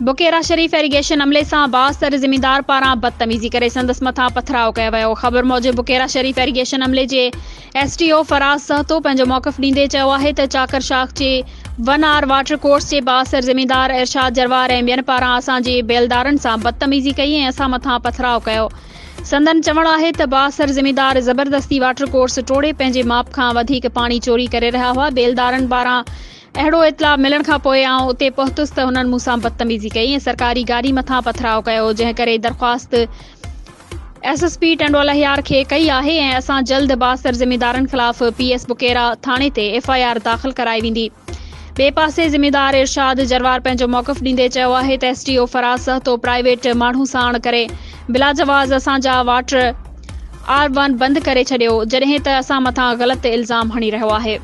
بڪيرا شريف irrigation عملي سان بااثر زميندار پاران بدتميزي ڪري سندس مٿان پٿراء ڪيو ويو. خبر موجب بڪيرا شريف ايريگيشن عملي جي S T O Faraz Sahito پنهنجو موقف ڏيندي چيو آهي ته چاڪر شاخ جي ون آر واٽر ڪورس جي بااثر زميندار ارشاد جروار ۽ ٻين پاران اسان جي بيلدارن سان بدتميزي ڪئي ۽ اسان مٿان پٿراء ڪيو. سندن چوڻ آهي ته بااثر زميندار زبردستي واٽر ڪورس ٽوڙي پنهنجي ماپ کان وڌيڪ پاڻي چوري ڪري رهيا هئا بيلدارن پاران اهڙو اطلاع ملڻ کان پوء آئون اتي پهتس ته هنن مون سان بدتميزي ڪئي ۽ سرڪاري گاڏي مٿان پٿراء ڪيو جنهن ڪري درخواست ايس ايس پي ٽنڊوالهيار کي ڪئي آهي ۽ اسان جلد بااثر ذميدارن خلاف پي ايس بڪيرا ٿاڻي تي ايف I R داخل ڪرائي ويندي. ٻئي پاسي ذميدار ارشاد جروار پنهنجو موقف ڏيندي چيو آهي ته S D O Faraz Sahito private ماڻهو ساڻ ڪري بلاجواز اسان جا واٽر آر ون بند ڪري ڇڏيو جڏهن ته اسان مٿان غلط الزام هڻي رهيو آهي.